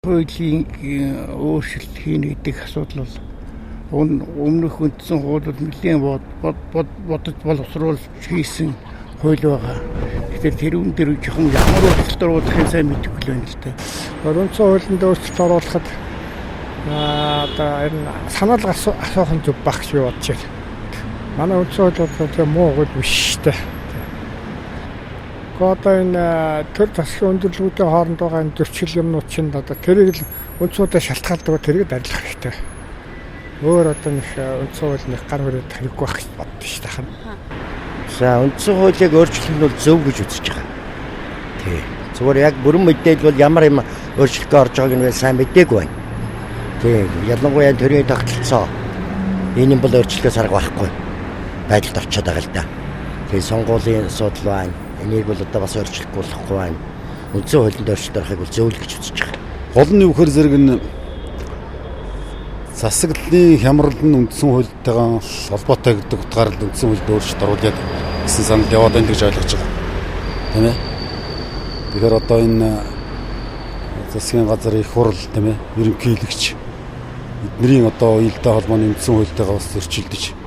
Хуулийн өөрчлөлт хийнэ гэдэг асуудал бол өмнөх үндсэн хууль бол нэлээн бодож боловсруулж хийсэн хууль байгаа. Тэгэхээр тэрүүн дээр жоохон ямар өөрчлөлт оруулахыг сайн мэдэхгүй л байна л да. Үндсэн хуулинд өөрчлөлт оруулахад одоо энэ санал асуух нь зөв байх гэж би бодож байна. Манай үндсэн хууль бол тийм муу хууль биш шүү дээ. Одоо энэ төр засгийн өндөрлөгүүдийн хооронд байгаа энэ зөрчил юмнууд чинь одоо тэрийг л үндсэн хуулиас шалтгаалдаг, тэрийг дарилах хэрэгтэй. Өөр одоо нэг үндсэн хууль нэг гар хүрээд хэрэггүй байх гэж боддоо шүү дээ. За, үндсэн хуулийг өөрчлөх нь бол зөв гэж үзэж байгаа. Тий. Зүгээр яг бүрэн мэдээлэл бол ямар юм өөрчлөлтөд орж байгааг нь сайн мдээгүй байна. Тий. Ялангуяа төрийн тогтолцоо энэ юм бол өөрчлөхөөс арга байхгүй байдалд орчоод байгаа л да. Тэгээ сонгуулийн асуудал байна. Энийг бол одоо бас өөрчлөхгүй болохгүй байна. Үндсэн хуулинд өөрчлөлт орохыг бол зөв л гэж үзэж байгаа. Гол нь юу гэхээр зэрэг нь засаглалын хямрал нь үндсэн хуультайгаа холбоотой гэдэг утгаар л үндсэн хуульд өөрчлөлт оруулаад гэсэн санал яваад байна гэж ойлгож байгаа. Тийм ээ. Тэгэхээр одоо энэ засгийн газар, их хурл, тийм ээ, ерөнхийлөгч эднэрийн одоо уялдаа холбооны үндсэн хуультайгаа бас зөрчилдөж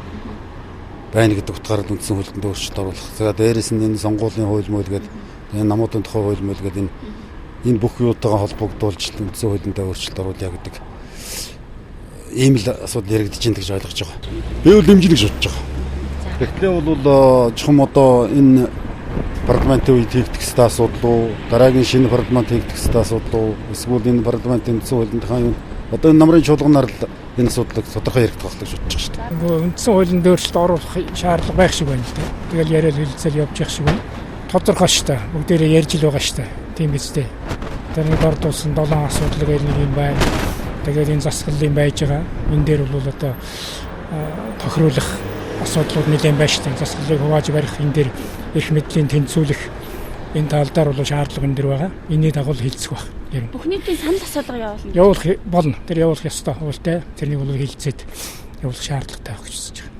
байна гэдэг утгаар л үндсэн хуульд өөрчлөлт оруулах. За, дээрээс нь энэ сонгуулийн хууль мууль гэдэг, энэ намуудын тухай хууль мууль гэдэг энэ бүх юутайгаа холбогдуулж үндсэн хуулинд өөрчлөлт оруулъя гэдэг ийм л асуудал яригдж байна гэж ойлгож байгаа. Би бол дэмжинэ гэж бодож байгаа. Тэгэхдээ бол чухам одоо энэ парламентын үед хийгдэх ёстой асуудал уу, дараагийн шинэ парламент хийгдэх ёстой асуудал уу, эсвэл энэ парламентын үндсэн хуулийнхаа юм одоо энэ намрын чуулганаар л энэ асуудлыг тодорхой яригдах байх гэж бодож байгаа шүү дээ. Нөгөө үндсэн хуулинд өөрчлөлт оруулах шаардлага байх шиг байна л да. Тэгэл яриад хэлцэл явж явах шиг байна. Тодорхой шүү дээ. Бүгдээрээ ярьж л байгаа шүү дээ. Тийм биз дээ. Тэр нэг ордуулсан долоон асуудал гэл нэг юм байна. Тэгээд энэ засаглалын байж байгаа. Энэ дээр бол одоо тохируулах асуудлууд нэлээд байна шүү дээ. Засаглалыг хувааж барих, энэ дээр эрх мэдлийн тэнцвүүлэх энэ тал дээр бол шаардлага энэ дэр байгаа. Энэний дагуу хилцэх байх. Бүх нийтийн санал асуулга явуулна. Явуулах болно. Тэр явуулах ёстой хуультай. Тэрнийг бол хилцээд явуулах шаардлагатай байх гэж үзэж байгаа.